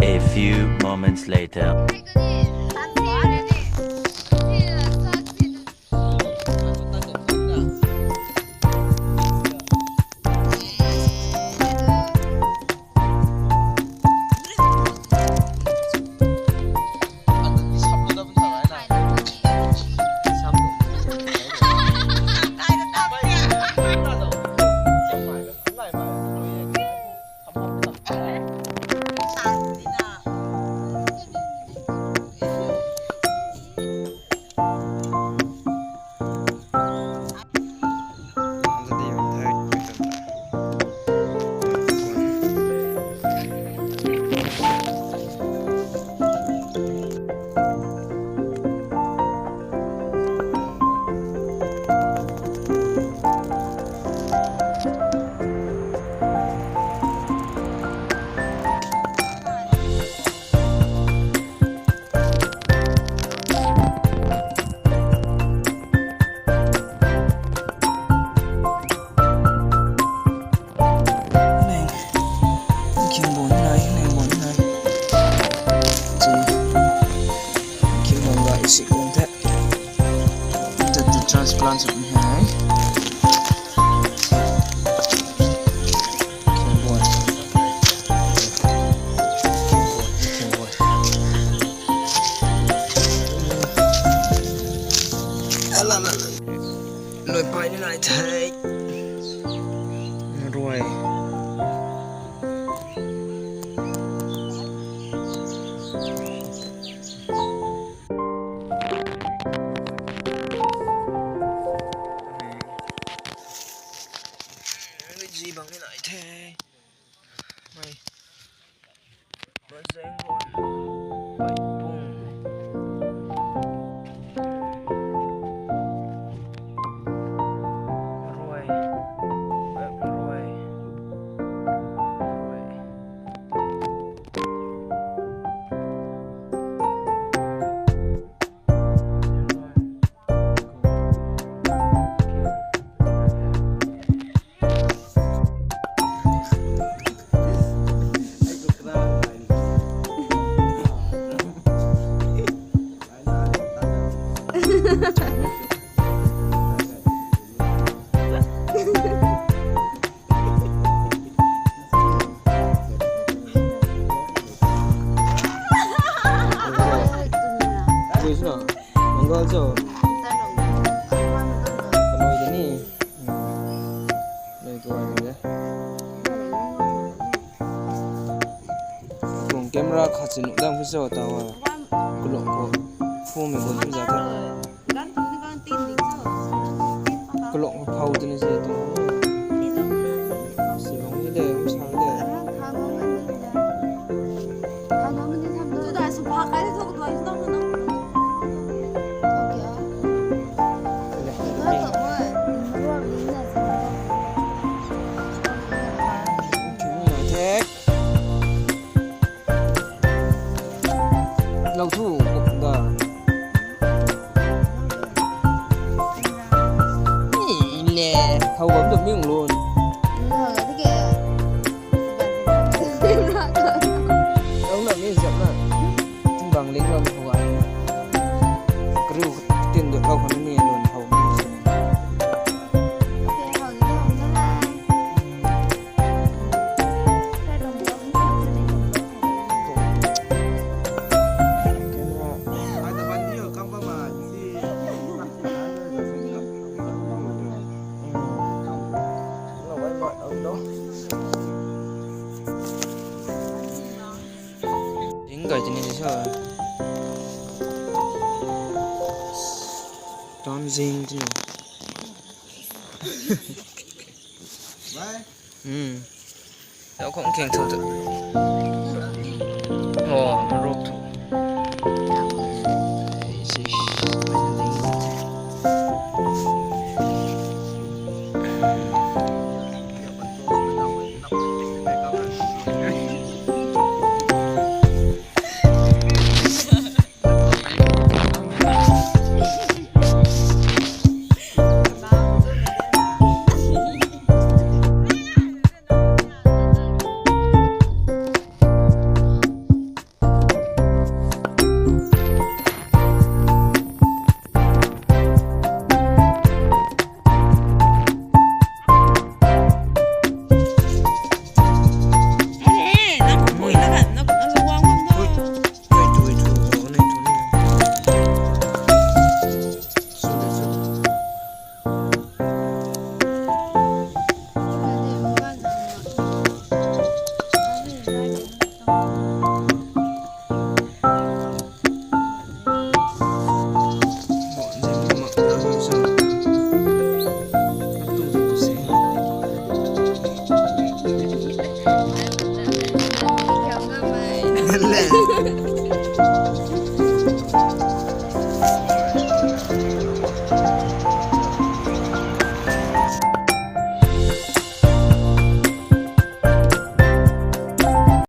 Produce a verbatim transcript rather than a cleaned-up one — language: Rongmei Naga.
A few moments later. Nang, nang bun nai, nang bun nai. Ji, nang bun ga isi kung the. That the transplant sw hai. Nang bun. Nang bun, nang bun. Ala, ala, ala. Lui pai ni nai the. Rui. Lui ji bang ni nai the. Mei. Bazeng rui. Paipung. Rui. Rui. Rui. Mangal cho. Kanoi de ni. Nai tuang de. Kung camera khat si nuh dang phi cho tau. Kulok ko. Phone mi gun tu za the. Kulok ko phau tu ni se tu. Si bang ni de, um sa de. Lou thu, da. Ni le, hou bam tu mi lun. Lou na mi zam na. Bang ling lou hou ai. Kariu tin du lou khou ni lun hou. Ring kai tini sa. Tan zing tini. Hmm. Lou khong kheng thu tu. Oh, ruk thu. Nle.